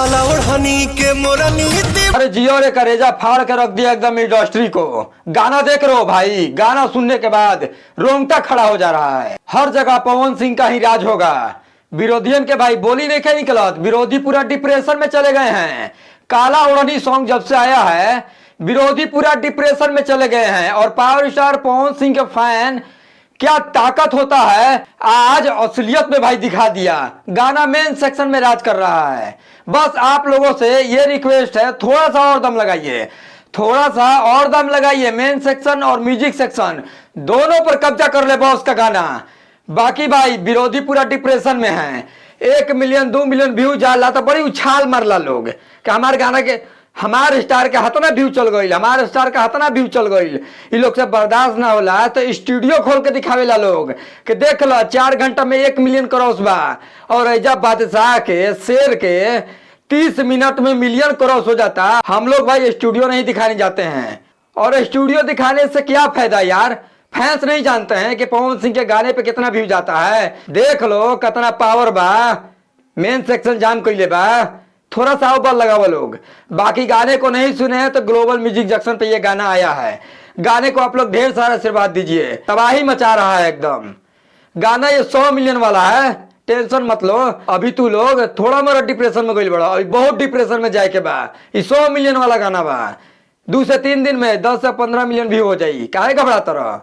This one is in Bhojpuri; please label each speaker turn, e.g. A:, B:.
A: काला ओढ़नी के मोरनी दी।
B: अरे जियो रे करेजा, फाड़ के रख दिया एकदम इंडस्ट्री को। गाना देख रहे हो भाई, गाना सुनने के बाद रोंगटा खड़ा हो जा रहा है। हर जगह पवन सिंह का ही राज होगा। विरोधियन के भाई बोली नहीं के निकलत, विरोधी पूरा डिप्रेशन में चले गए हैं। काला ओढ़नी सॉन्ग जब से आया है, विरोधी पूरा डिप्रेशन में चले गए हैं। और पावर स्टार पवन सिंह के फैन क्या ताकत होता है, आज असलियत में भाई दिखा दिया। गाना मेन सेक्शन में राज कर रहा है। बस आप लोगों से ये रिक्वेस्ट है, थोड़ा सा और दम लगाइए, थोड़ा सा और दम लगाइए। मेन सेक्शन और म्यूजिक सेक्शन दोनों पर कब्जा कर ले बॉस का गाना। बाकी भाई विरोधी पूरा डिप्रेशन में है। 1 मिलियन, 2 मिलियन व्यू जाला तो बड़ी उछाल मारला लोग कि हमारे गाना के, हमारे स्टार के हतना व्यू चल गईल, हमारे स्टार का हतना व्यू चल गईल। इ लोग से बर्दाश्त ना होला तो स्टूडियो खोल के दिखावेला लोग कि देख लो, 4 घंटा में 1 मिलियन क्रॉस बा। और ऐजा बादशाह के, शेर के 30 मिनट में मिलियन क्रॉस हो जाता। हम लोग भाई स्टूडियो नहीं दिखाने जाते हैं। और स्टूडियो दिखाने से क्या फायदा यार? फैंस नहीं जानते हैं कि पवन सिंह के गाने पे कितना व्यू जाता है। देख लो कितना पावर बा, मेन सेक्शन जाम कर बा। थोड़ा सा और बल लगाओ लोग। बाकी गाने को नहीं सुने हैं तो ग्लोबल म्यूजिक जंक्शन पे ये गाना आया है। गाने को आप लोग ढेर सारा आशीर्वाद दीजिए। तबाही मचा रहा है एकदम गाना। ये 100 मिलियन वाला है, टेंशन मत लो। अभी तू लोग थोड़ा मोरा डिप्रेशन में गई बड़ा, अभी बहुत डिप्रेशन में जाए के बा। ये 100 मिलियन वाला गाना बा, 2 से 3 दिन में 10 से 15 मिलियन भी हो जाई। काहे घबराता रह?